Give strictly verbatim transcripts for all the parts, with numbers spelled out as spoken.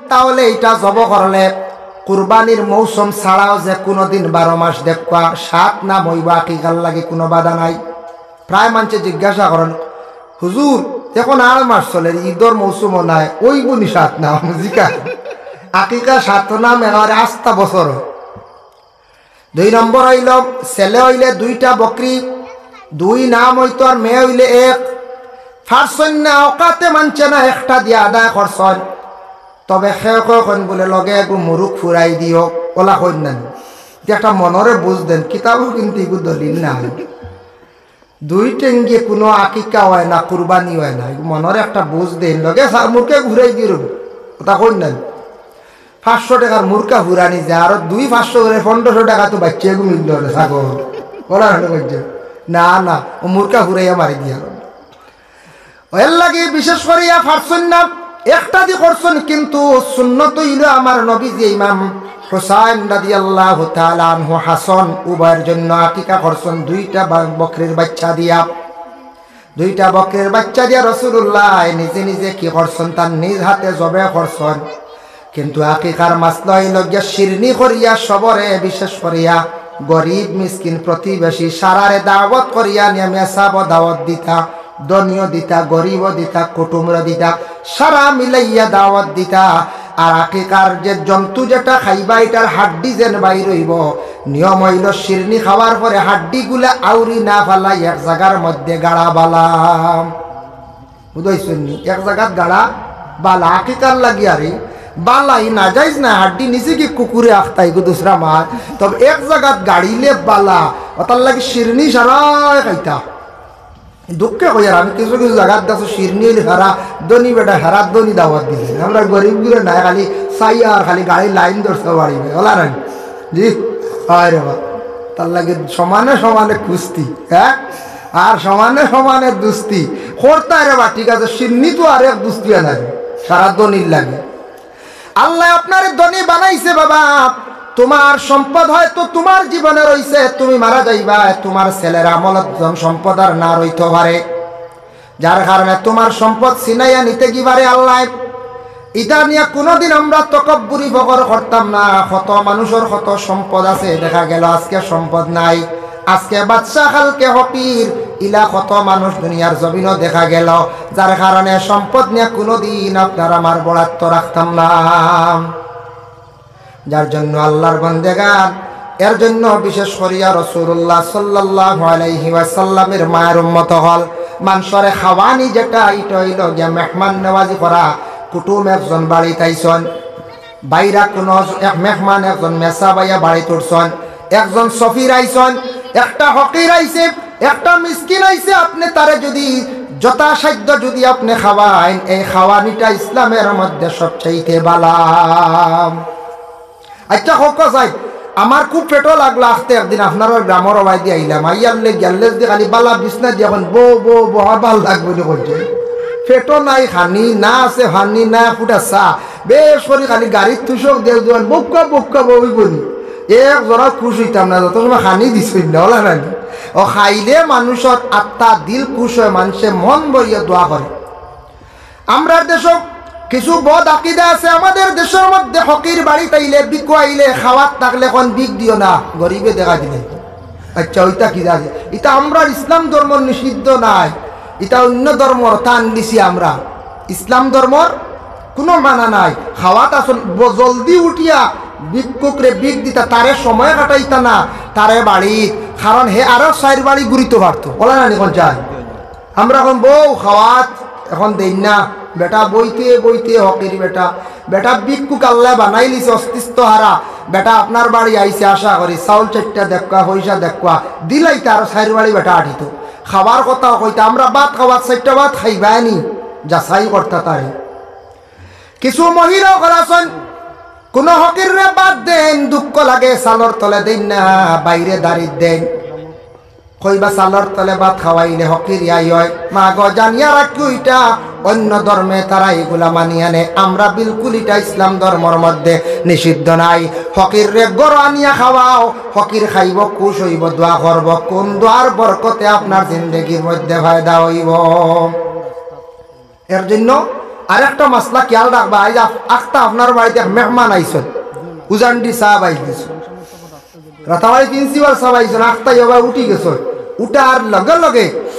তাহলে ইটা জব করলে কুরবানির মৌসুম ছাড়াও যে কুনু দিন বারো মাস দেখবা, সাত নাম অইবো, আকিকার লাগি কুনু বাধা নাই। প্রায় মানষে জিজ্ঞাসা করইন, "হুজুর, এখন আড় মাস চলের, ইদর মৌসুমও নাই, অইবো নি সাত নাম?" জিকা, আকিকা সাত নাম একেবারে আস্তা বছর। দুই নম্বর অইলো, ছেলে অইলে দুইটা বকরি, দুই নাম অইতো, আর মেয়ে অইলে এক। পারছইন না, অকাতে মানষে না, একটা দিয়া আদায় করছইন। তবে কেউ কেউ কইন বুলে, "লগে এগু মুরুগ ফুরাই দিও", অলা কইন না নি? ইটা একটা মনরে বুঝ দেইন, কিতাবো কিন্তু ইগু দলিল নাই। দুই টেঙ্গিয়ে কুনু আকিকা অয় না, কুরবানি অয় না। ইগু মনরে একটা বুঝ দেইন, লগে সা-, মুরগি ফুরাই দিও, অতা কইন না নি? পাঁচশো টেকার মুরগি ফুরানি যায়, আর দুই পাঁচশো করে পনেরোশো টেকা তো বাইচ্চা এগু মিললো রে ছাগল। অলা না নি কইছে? না, না, অউ মুরগি ফুরাইয়া মারি দিয়া। এর লাগি বিশেষ করিয়া পারছইন না, একটা দি করছইন, কিন্তু সুন্নত অইলো আমার নবীজি ইমাম হুসাইন রাদিয়াল্লাহু তাআলা আনহু, হাসান উভয়ের জন্য আকিকা করছইন দুইটা বা-, বকরির বাইচ্চা দিয়া। দুইটা বকরির বাইচ্চা দিয়া রাসূলুল্লাহ নিজে নিজে কি করছইন, তান নিজ হাতে জবে করছইন। কিন্তু আকিকার মাসলা অইলো গিয়া শিরনি করিয়া সবরে, বিশেষ করিয়া গরিব মিসকিন প্রতিবেশী সারারে দাওয়াত করিয়া নিয়া মেসাবো দাওয়াত দিতা, ধনীও দিতা, গরিবও দিতা, কুটুমরে দিতা, সারা মিলাইয়া দাওয়াত দিতা। আর আকিকার যে জন্তু যেটা খাইবা, ইটার হাড্ডি যেন বাইর অইবো, নিয়ম অইলো শিরনি খাওয়ার পরে হাড্ডিগুলা আউরি না ফালাই এক জাগার মধ্যে গাড়া বালা। বুঝাইছইন নি? এক জাগাত গাড়া বালা, আকিকার লাগি আরে বালা, ই নাজাইজ না, হাড্ডি নিচে কি কুকুরে আখতাই গো দুসরা মার, তবে এক জাগাত গাড়িলে বালা, অতার লাগি শিরনি সারায় খাইতা। দুঃখে কইয়ার আমি কিছু কিছু জাগাত দেখছি শিরনি অইলে সারা ধনী বেটা, সারা ধনী দাওয়াত দিছে। আমরা গরিব গুলো নাই, খালি চাইয়া আর খালি গাড়ি লাইন ধরছে বাড়ি, অলা নাই? জি, হয় রে বা। তার লাগি সমানে সমানে কুস্তি, হ্যাঁ? আর সমানে সমানে দুস্তি। করতায় রে বা, ঠিক আছে, শিরনি তো আর এক দুস্তি নাই, সারা ধনীর লাগি। আল্লায় আপনারে ধনী বানাইছে বাবা, তুমার সম্পদ হয়তো তুমার জীবনে রইছে, তুমি মারা যাইবায়, তুমার ছেলের আমলত ধন সম্পদ আর না রইতো পারে, যার কারণে তুমার সম্পদ ছিনাইয়া নিতে কি পারে আল্লায়। ইতা নিয়া কুনুদিন আমরা তকব্বুরি ফখর করতাম না। কত মানুষর কত সম্পদ আছে, দেখা গেল আজকে সম্পদ নাই, আজকে বাদশা, কালকে ফকির, ইলা কত মানুষ দুনিয়ার জমিনো দেখা গেল, যার কারণে সম্পদ নিয়া কুনুদিন আপনার আমার বড়াত্ব রাখতাম না। যার জন্য আল্লার বন্দেগান, এর জন্য বিশেষ করিয়া রাসূলুল্লাহ সাল্লাল্লাহু আলাইহি ওয়াসাল্লামের মায়ের উম্মত অকল, মানষরে খাওয়ানি যেটা, ইটা অইলো গিয়া মেহমান নওয়াজি করা। কুটুম একজন বাড়িত আইছইন, বাইরা কুনু এক মেহমান, একজন মেসাব আইয়া বাড়িত উঠছইন, একজন সফির আইছইন, একটা ফকির আইছে, একটা মিসকিন আইছে, আপনে তারে যুদি যথাসাধ্য যুদি আপনে খাওয়াইন, এই খাওয়ানিটা ইসলামের মধ্যে সবচাইতে বালা। আইচ্ছা, কউক্কা চাই, আমার খুব পেটো লাগলো আখতে, একদিন আপনারার গ্রামর অবায়দি আইলাম, আইয়ার লে গিয়ার লে যুদি খালি বালা বিছনা দিয়া কইন, "বও, বও, বও, আমার ভালা লাগবো নি," কইছে। পেটো নাই খানি, না আছে পানি, না ফুটা চা, বেশ করি খালি গাড়ির তুষক দিয়া যুদি কইন, "বউক্কা, বউক্কা, বউক্কা," অইবো নি? এক জরা খুশ অইতাম না, যত সময় খানি দিছইন না, অলা নানি? অউ খাইলে মানুষর আত্মা, দিল খুশ অয়, মানষে মন ভরিয়া দোয়া করে। আমরার দেশো কিছু বদ আকিদা আছে, আমাদের দেশর মধ্যে ফকির বাড়িত আইলে, ভিক্ষু আইলে, খাওয়াত থাকলে কইন, "ভিক দিও না, গরিবে দেখা দিলে।" আইচ্ছা, অইটা কিতা? ইতা আমরার ইসলাম ধর্মর নিষিদ্ধ নায়, ইতা অইন্য ধর্মর, তা আনলিছি আমরা। ইসলাম ধর্মর কুনু মানা নাই। খাওয়াত আছইন, ব-, জলদি উঠিয়া ভিক্ষুকরে ভিক দিতা, তারে সময় কাটাইতা না, তারে বাড়িত, কারণ হে আরো চাইর বাড়ি ঘুরিতো পারতো। অলা নানি কইন চাই? আমরা কইন, "বউ, খাওয়াত এখন দেইন না।" বেটা বইতে বইতে ফকির বেটা, বেটা ভিক্ষুক আল্লায় বানাইলিছে অস্তিত্ব হারা। বেটা আপনার বাড়ি আইছে, আশা করি চাউল চাইট্টা দেউক্কা, পয়সা দেউক্কা, দিলাইতা আরো চাইর বাড়ি বেটা আটিতো। খাওয়ার কথাও কইতা, আমরা ভাত খাওয়াত চাইট্টা ভাত খাইবায় নি, যাচাই করতা তারে। কিছু মহিলা অকল আছইন, কুনু ফকিররে ভাত দেইন, দুঃখ লাগে, চালর তলে দেইন না, বাইরে দাড়িত দেইন। কইবা, "চালর তলে ভাত খাওয়াইলে ফকির ইয়াই অয়।" মা গো, জানিয়া রাখিও, ইটা অইন্য ধর্মে তারা ইগুলা মানিয়া নে। আমরা বিলকুল ইটা ইসলাম ধর্মর মধ্যে নিষিদ্ধ নাই। ফকিররে ঘরো আনিয়া খাওয়াও, ফকির খাইবো, খুশ অইবো, দোয়া করবো, কুন দোয়ার বরকতে আপনার জিন্দেগির মধ্যে ফায়দা অইবো। এর জন্য আরেকটা মাসলা খেয়াল রাখবা, আইজ আখ-, আখতা আপনার বাড়িত এক মেহমান আইছইন, উজান্ডি সাব আইছইন, রাতাবাড়ি প্রিন্সিপাল সাব আইছইন, আখতা ইবা উঠি গেছইন, উঠার লগে লগে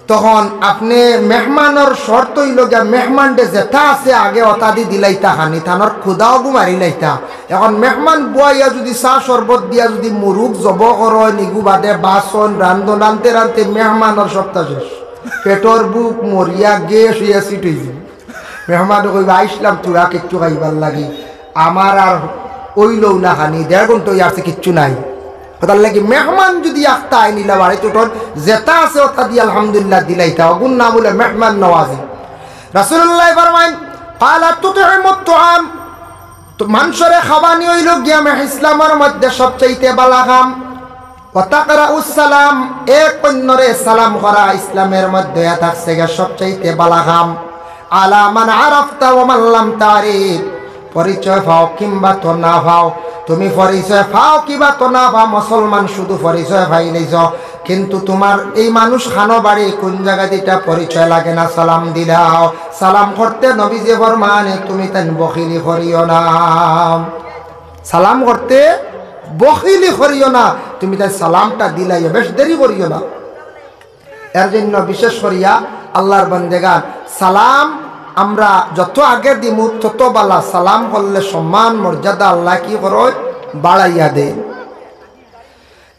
তখন আপনে মেহমানর শর্ত অইলো গিয়া, মেহমানরে যেতা আছে আগে অতা দি দিলাইতা খানি, তানর ক্ষুধাও গু মারিলাইতা। এখন মেহমান বওয়াইয়া যুদি চা শরবত দিয়া যুদি মুরুগ জবো করইন, ইগু বাদে বাসন রান্ধন, রানতে রানতে মেহমানর সপ্তা শেষ, পেটর ভুক মরিয়া গ্যাস অইয়া সিট অইযিবো। মেহমানে কইবা, "আইছলাম থুড়া কিচ্ছু খাইবার লাগি, আমার আর অইলো না খানি, দেড় ঘন্টা অইয়া আছে, কিচ্ছু নাই।" অতার লাগি মেহমান যুদি আখতা আইন ইলা বাড়িত উঠইন, যেতা আছে অতা দি আলহামদুলিল্লাহ দিলাইতা, অগুর নাম অইলো মেহমান নওয়াজি। রাসূলুল্লায় ফরমাইন, "ক্বালা তুতইমুত তাআম।" তো মানষরে খাবানি অইলো গিয়া মে-, ইসলামর মধ্যে সবচাইতে বালা কাম। "ওয়া তাকরাউস সালাম", এক অইন্যরে সালাম করা ইসলামর মধ্যে থাকছে গিয়া সবচাইতে বালা কাম। "আলা মান আরাফতা ওয়া মান লাম তারিফ", পরিচয় পাও কিংবা তো না পাও, তুমি পরিচয় পাও কিবা তো না পাও, মুসলমান শুধু পরিচয় পাইলাইছো, কিন্তু তুমার এই মানুষ খানো বাড়ি কুন জাগাত ইটা পরিচয় লাগে না, সালাম দিলাও। সালাম করতে নবীজিয়ে ফরমাইন, তুমি তাইন বখিলি করিও না। সালাম করতে বখিলি করিও না, তুমি তাইন সালামটা দিলাইও, বেশ দেরি করিও না। এর জন্য বিশেষ করিয়া আল্লাহর বন্দেগান, সালাম আমরা যত আগে দিমু তত বালা। সালাম করলে সম্মান মর্যাদা আল্লায় কি করইন? বাড়াইয়া দেইন।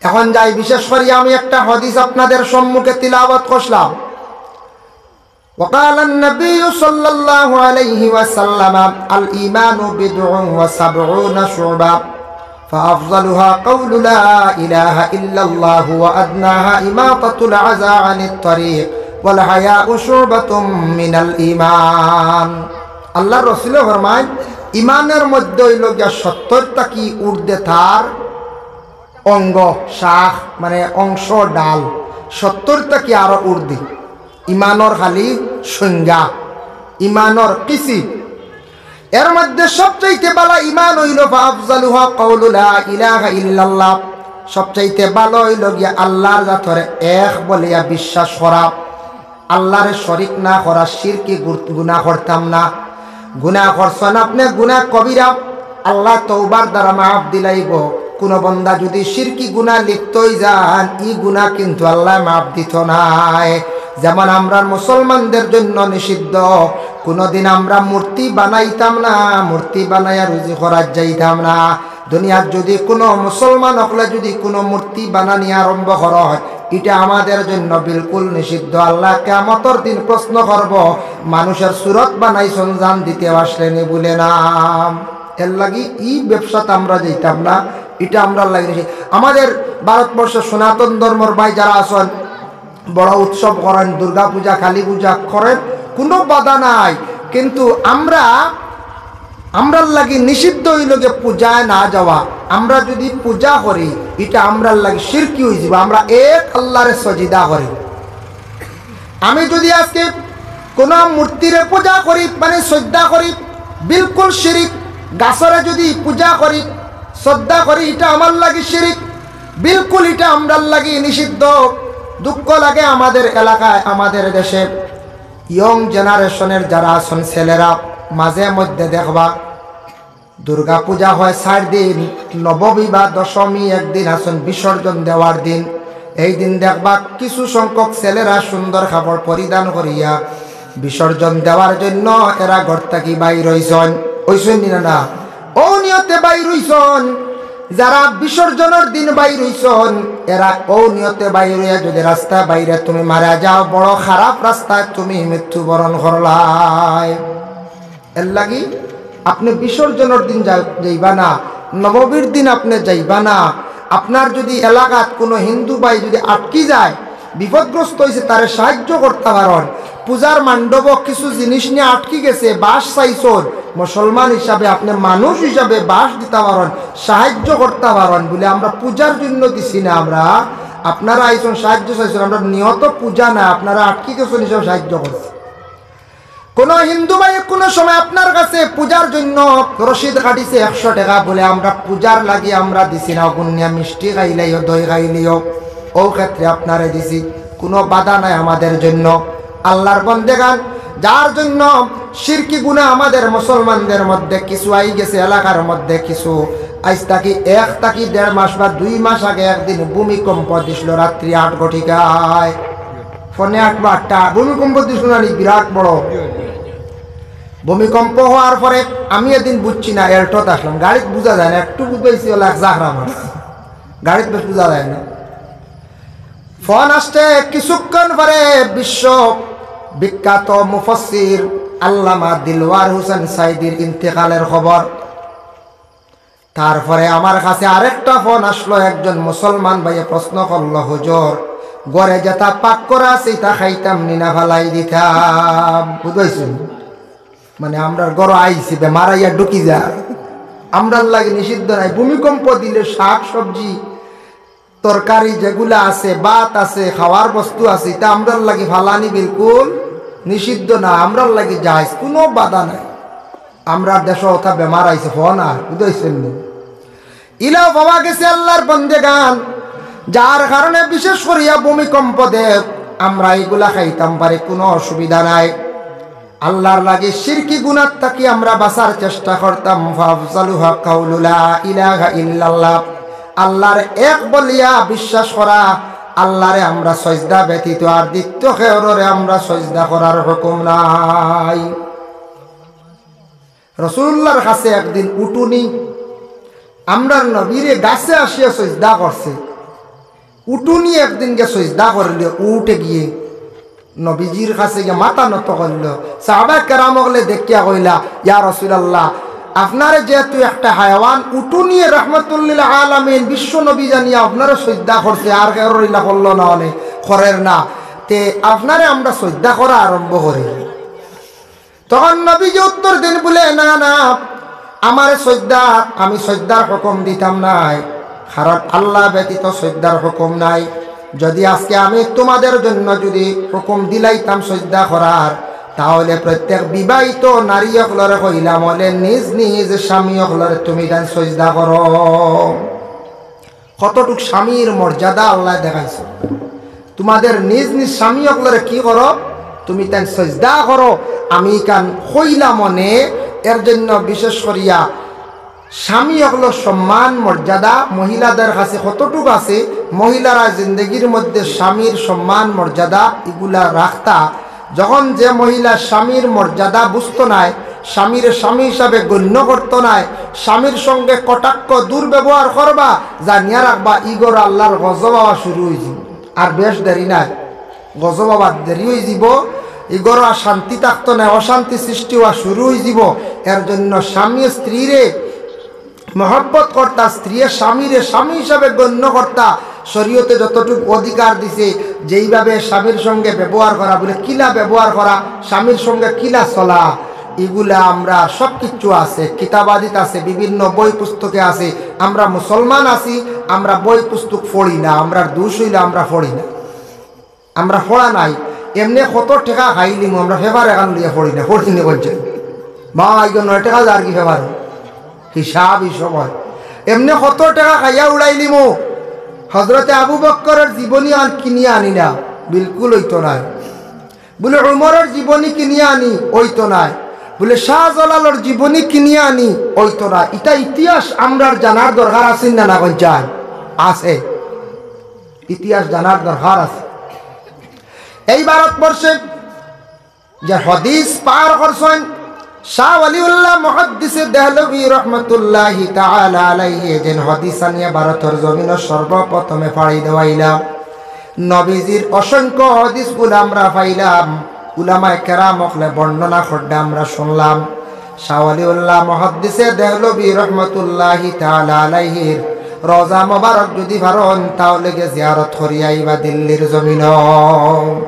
এখন যাই, বিশেষ করিয়া আমি একটা হাদিস আপনাদের সম্মুখে তিলাওয়াত করলাম। وقال النبي صلى الله عليه وسلم: الإيمان بضع وسبعون شعبة، فأفضلها قول لا إله إلا الله وأدناها إماطة الأذى عن الطريق والحياء شعبة من الإيمان। আল্লাহর রসুলে ফরমাইন, ইমানর মধ্যে অইলো গিয়া সত্তর থাকি ঊর্ধ্বে তার অঙ্গ, শাখ, মানে অংশ, ডাল, সত্তর থাকি আরো ঊর্ধ্বে। ইমানর খালি সংজ্ঞা, ইমানর কিসিম। এর মধ্যে সবচাইতে বালা ইমান অইলো, فأفضلها قول لا إله إلا الله। সবচাইতে বালা অইলো গিয়া আল্লাহর জাতরে এক বলিয়া বিশ্বাস করা, আল্লাহরে শরিক না করা, শিরকি গুর-, গুনা করতাম না। গুনা করছইন আপনে, গুনা কবিরা, আল্লায় তওবার দ্বারা মাফ দিলাইবো। কুনু বন্দা যুদি শিরকি গুনা লিপ্ত অইযাইন, ই গুনা কিন্তু আল্লায় মাফ দিতো নায়। যেমন আমরার মুসলমানদের জন্য নিষিদ্ধ, কুনুদিন আমরা মূর্তি বানাইতাম না, মূর্তি বানাইয়া রুজি করাত যাইতাম না। দুনিয়াত যুদি কুনু মুসলমান অকলে যুদি কুনু মূর্তি বানানি আরম্ভ করইন, ইটা আমাদের জন্য বিলকুল নিষিদ্ধ। আল্লায় কিয়ামতর দিন প্রশ্ন করবো, মানুষর সুরত বানাইছইন, জান দিতে আসলেনি বুলে না। এর লাগি ই ব্যবসাত আমরা যাইতাম না, ইটা আমরার লাগি নিষিদ্ধ। আমাদের ভারতবর্ষর সনাতন ধর্মর ভাই যারা আছইন, বড় উৎসব করইন, দুর্গা পূজা, কালী পূজা করইন, কুনু বাধা নাই। কিন্তু আমরা, আমরার লাগি নিষিদ্ধ অইলো গিয়া পূজায় না যাওয়া। আমরা যুদি পূজা করি, ইটা আমরার লাগি শিরকি অইযিবো। আমরা এক আল্লাহরে সজিদা করি। আমি যুদি আজকে কুনু মূর্তিরে পূজা করি, মানে শ্রদ্ধা করি, বিলকুল শিরিক। গাছরে যুদি পূজা করি, শ্রদ্ধা করি, ইটা আমার লাগি শিরিক। বিলকুল ইটা আমরার লাগি নিষিদ্ধ। দুঃখ লাগে আমাদের এলাকায়, আমাদের দেশে young generation-এর যারা আছইন ছেলেরা, মাঝে মধ্যে দেখবা দুর্গা পূজা হয় চাইর দিন, নবমী বা দশমী একদিন আছইন বিসর্জন দেওয়ার দিন। এই দিন দেখবা কিছু সংখ্যক ছেলেরা সুন্দর কাপড় পরিধান করিয়া বিসর্জন দেওয়ার জন্য এরা ঘর থাকি বাইর অইছইন। অইছইন নি না? না, অউ নিয়তে বাইর অইছইন। যারা বিসর্জনর দিন বাইর অইছইন, এরা অউ নিয়তে বাইর অইয়া যুদি রাস্তায় বাইরে তুমি মারা যাও, বড় খারাপ রাস্তায় তুমি মৃত্যুবরণ করলায়। এর লাগি আপনে বিসর্জনর দিন যা-, যাইবা না, নবমীর দিন আপনে যাইবা না। আপনার যুদি এলাকাত কুনু হিন্দু ভাই যুদি আটকি যায়, বিপদগ্রস্ত অইছে, তারে সাহায্য করতা পারইন। পূজার মণ্ডপো কিছু জিনিস নিয়া আটকি গেছে, বাঁশ চাইছইন, মুসলমান হিসাবে আপনে মানুষ হিসাবে বাঁশ দিতা পারইন, সাহায্য করতা পারইন। বুলে আমরা পূজার জন্য দিছি না, আমরা, আপনারা আইছইন সাহায্য চাইছইন, আমরা নিয়ত পূজা না, আপনারা আটকি গেছইন হিসাবে সাহায্য করছি। কুনু হিন্দু ভাই কুনু সময় আপনার কাছে পূজার জন্য রসিদ কাটিছে একশো টেকা, বুলে আমরা পূজার লাগি আমরা দিছি না, অগুন নিয়া মিষ্টি খাইলাইও, দই খাইলাইও, অউ ক্ষেত্রে আপনারে দিছি, কুনু বাধা নাই আমাদের জন্য। আল্লাহর বন্দেগান, যার জন্য শিরকি গুনা আমাদের মুসলমানদের মধ্যে কিছু আই গেছে, এলাকার মধ্যে কিছু। আইজ থাকি এক থাকি দেড় মাস বা দুই মাস আগে একদিন ভূমিকম্প দিছিল রাত্রি আট ঘটিকায়, পৌনে আট বা আটটা ভূমিকম্প দিছিল না নি, বিরাট বড়। ভূমিকম্প হওয়ার পরে আমি এদিন বুঝছি না, এল্টোত আসলাম, গাড়িত বুঝা যায় না, একটু বুঝাইছি হলো এক জাখরা মারছে, গাড়িত বেশ বুঝা যায় না। ফোন আসছে কিছুক্ষণ পরে, বিশ্ব বিখ্যাত মুফাসসির আল্লামা দিলওয়ার হোসেন সাইদির ইন্তেকালের খবর। তারপরে আমার কাছে আরেকটা ফোন আসলো, একজন মুসলমান ভাইয়ে প্রশ্ন করলো, "হুজুর, ঘরে যেটা পাক করা আছে, এটা খাইতাম নি না ফালাই দিতাম?" বুঝাইছি? মানে, আমরার ঘরো আইছে, বেমার আইয়া ঢুকি যায়, আমরার লাগি নিষিদ্ধ নাই। ভূমিকম্প দিলে শাক সবজি তরকারি যেগুলা আছে, ভাত আছে, খাওয়ার বস্তু আছে, এটা আমরার লাগি ফালানি বিলকুল নিষিদ্ধ না, আমরার লাগি জায়েজ, কোনো বাধা নাই। আমরার দেশো ওটা বেমার আইছে, ফোন আর বুঝাইছেন নি? ইলাও পাওয়া গেছে আল্লাহর বন্দেগান, যার কারণে বিশেষ করিয়া ভূমিকম্প দেয়, আমরা এগুলা খাইতাম পারি, কোনো অসুবিধা নাই। আল্লাহর লাগি শিরকি গুনার থাকি আমরা বাঁচার চেষ্টা করতাম। ফাআফজালুহা কাউলু লা ইলাহা ইল্লাল্লাহ, আল্লাহর এক বলিয়া বিশ্বাস করা, আল্লাহরে আমরা সজদা ব্যতীত আর দ্বিতীয় কেউররে আমরা সজদা করার হুকুম নাই। রাসূলুল্লাহর কাছে একদিন উটুনি, আমরার নবীরে গাছে আসিয়া সজদা করছে। উটুনি একদিন গিয়া সজদা করিল, উটে গিয়া নবীজির কাছে গিয়া মাথা নত করিল। সাহাবায়ে কেরাম অকলে দেখিয়া কইলা, "ইয়া রাসূলুল্লাহ, আপনারে যেহেতু একটা হায়াওয়ান উটুনিয়ে রহমাতুল্লিল আলামিন বিশ্ব নবী জানিয়া আপনারে সজদা করছে, আর কেউরর ইলা করলো না, অনে করের না, তে আপনারে আমরা সজদা করা আরম্ভ করি।" তখন নবীজি উত্তর দিন বলে, "না, না, আমারে সজদা, আমি সজদার হুকুম দিতাম নায়, কারণ আল্লাহ ব্যতীত সজদার হুকুম নাই। যদি আজকে আমি তোমাদের জন্য যদি হুকুম দিলাইতাম সজদা করার, তাহলে প্রত্যেক বিবাহিত নারী অকলরে কইলাম অইলে নিজ নিজ স্বামী অকলরে তুমি তাইন সজদা করো।" কতটুক স্বামীর মর্যাদা আল্লায় দেখাইছে। তোমাদের নিজ নিজ স্বামী অকলরে কি করো? তুমি তাইন সজদা করো। আমি ইখান কইলাম অনে, এর জন্য বিশেষ করিয়া স্বামী অকলর সম্মান মর্যাদা মহিলাদের কাছে কতটুক আছে, মহিলারা জিন্দেগির মধ্যে স্বামীর সম্মান মর্যাদা ইগুলা রাখতা, যখন যে মহিলা স্বামীর মর্যাদা বুঝতো নায়, স্বামীরে স্বামী হিসাবে গণ্য করতো নায়, স্বামীর সঙ্গে কটাক্ষ দুর্ব্যবহার করবা, জানিয়া রাখবা, ই ঘরো আল্লাহর গজব আওয়া শুরু অইযিবো। আর বেশ দেরি নাই, গজব আওয়াত দেরি অইযিবো। ই ঘরো আর শান্তি থাকতো নায়, অশান্তি সৃষ্টি অওয়া শুরু অইযিবো। এর জন্য স্বামী স্ত্রীরে মহব্বত করতা, স্ত্রীয়ে স্বামীরে স্বামী হিসাবে গণ্য করতা। শরীয়তে যতটুক অধিকার দিছে, যেইভাবে স্বামীর সঙ্গে ব্যবহার করা, বলে কিলা ব্যবহার করা, স্বামীর সঙ্গে কিলা চলা, ইগুলা আমরা সব কিছু আছে, কিতাবাদিত আছে, বিভিন্ন বই পুস্তকে আছে। আমরা মুসলমান আছি, আমরা বই পুস্তক পড়ি না, আমরার দোষ অইলে আমরা পড়ি না। আমরা পড়া নাই, এমনে কত টেকা খাইলিমু, আমরা পেপার এখান লইয়া পড়ি না, পড়ি নি বলছে। মা, আইগো নয় টেকা যার কি পেপার? হিসাব, হিসাব অয়। এমনে কত টেকা খাইয়া উড়াইলিমু, হজরতে আবু বক্করের জীবনী আর কিনিয়া আনি না, বিলকুল অইতো নায়। বলে উমরের জীবনী কিনিয়া আনি, অইতো নায়। বলে শাহজালালর জীবনী কিনিয়া আনি, অইতো নায়। ইটা ইতিহাস আমরার জানার দরকার আছে না, না কইন চাই? আছে। ইতিহাস জানার দরকার আছে। এই ভারতবর্ষে যে হাদিস পার করছইন শাহ ওয়ালিউল্লাহ মুহাদ্দিসে দেহলভী রহমতুল্লাহি তাআলা আলাইহি, যেন হাদিস আনিয়া ভারতর জমিনো সর্বপ্রথমে পাড়ি দেওয়াইলা, নবীজির অসংখ্য হাদিসগুলা আমরা পাইলাম, উলামায়ে কেরাম অকলে বর্ণনা করতে আমরা শুনলাম। শাহ ওয়ালিউল্লাহ মুহাদ্দিসে দেহলভী রহমতুল্লাহি তাআলা আলাইহির রওজা মোবারক যদি পারইন, তাহলে গিয়া জিয়ারত করিয়া আইবা দিল্লির জমিনো।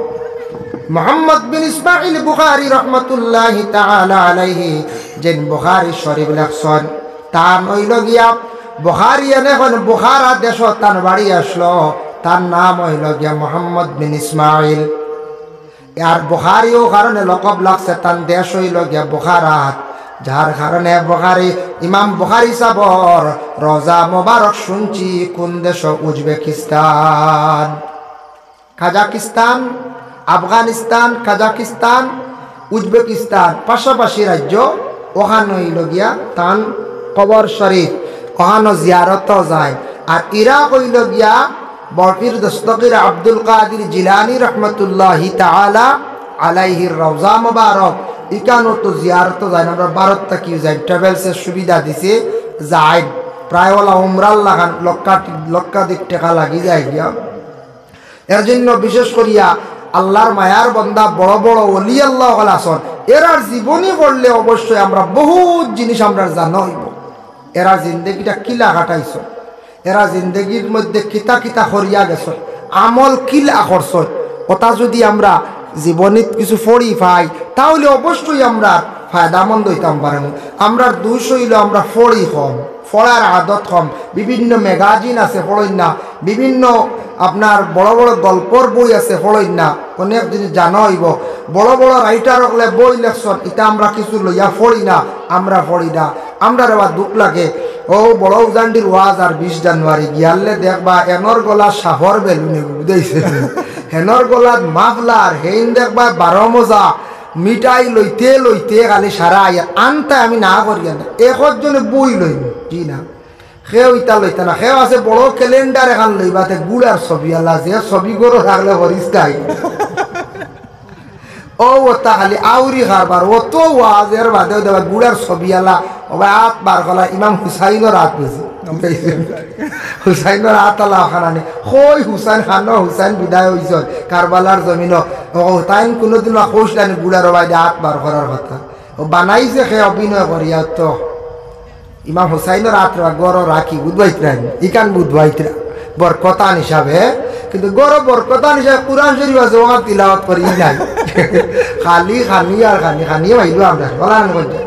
মোহাম্মদ বিন ইসমাইল বুখারী রহমতুল্লাহি তাআলা আলাইহি, যেন বুখারী শরীফ লেখছইন, তান অইলো গিয়া বুখারী, এনে এখন বুখারা দেশো তান বাড়ি আসলো, তার নাম অইলো গিয়া মোহাম্মদ বিন ইসমাইল। আর বুখারী অউ কারণে লকব লাগছে, তান দেশ অইলো গিয়া বুখারাত, যার কারণে বুখারী, ইমাম বুখারী সাবর রওজা মোবারক শুনছি কোন দেশো? Uzbekistan, Kazakhstan, Afghanistan, Kazakhstan, Uzbekistan, পাশাপাশি রাজ্য, ওখানো অইলো গিয়া তান কবর শরীফ, ওখানো জিয়ারত যায়। আর ইরাক অইলো গিয়া বরফির দস্তগীর আব্দুল কাদির জিলানী রহমতুল্লাহি তাআলা আলাইহির রওজা মোবারক, ইখানো তো জিয়ারত যায়। আমরা ভারত থাকিও যাই, ট্রাভেলসের সুবিধা দিছে, যায়। প্রায় ওলা উমরার লাখান লক্ষা, লক্ষাধিক টেকা লাগি যায় গিয়া। এর জন্য বিশেষ করিয়া আল্লাহর মায়ার বন্দা, বড় বড় ওলি আল্লাহ অকল আছন, এরার জীবনী পড়লে অবশ্যই আমরা বহুত জিনিস আমরা জানা অইবো। এরা জিন্দেগিটা কিলা কাটাইছন, এরা জিন্দেগির মধ্যে কিতা কিতা করিয়া গেছন, আমল কিলা করছন, ওটা যদি আমরা জীবনীত কিছু পড়ি পাই, তাহলে অবশ্যই আমরা ফায়দামন্দ অইতাম পারমু। আমরার দুষ অইলো আমরা পড়ি কম, পড়ার আদত কম। বিভিন্ন ম্যাগাজিন আছে, পড়ইন না। বিভিন্ন আপনার বড় বড় গল্পর বই আছে, পড়ইন না। অনেক জিনিস জানা অইবো। বড় বড় রাইটার অকলে বই লেখছন, ইটা আমরা কিছু লইয়া পড়ি না, আমরা পড়ি না। আমরার আবার দুখ লাগে। ও বড় উজানডির ওয়াজ আর বিশ জানুয়ারি গিয়ালে দেখবা এনর গলা সাফর বেলুনে বুঝাইছে। হেনর গলাত মাফলার, হেইন দেখবা বারো মজা, মিঠাই লইতে লইতে খালি সারা আইয়া আনতায় আমি না করিয়া না। একজনে বই লইন, জি না। কেউ ইতা লইতা না, কেউ আছে বড় ক্যালেন্ডার এখান লইবা, তে গুড়ার ছবি আলা, যে ছবি গরো থাকলে হরিস তাই। ও ওটা খালি আউরি কারবার, অত ওয়াজের বাদে ওই দেখবা গুড়ার ছবি আলা, ও ভাই আত বার কলা, ইমাম হুসাইনর আত বুঝি। হুসাইনর আত আলা ওখানে আনি, কই হুসাইন খান, হুসাইন বিদায় হইছন কারবালার জমিন। ও তাইন কোনোদিন না কইছিলানি গুড়ার ও ভাই আত বার করার কথা। ও বানাইছে খে অভিনয় করিয়া তো। ইমাম হুসাইনর আত রে গরো রাখি, বুধবাইতরা, ইখান বুধবাইতরা। বরকতান হিসাবে, কিন্তু গরো বরকতান হিসাবে কোরআন শরীফ আছে, ওখান তিলাওয়াত করি নাই। খালি খানি আর খানি, খানি ভাইলো আমরা, বলান করছে।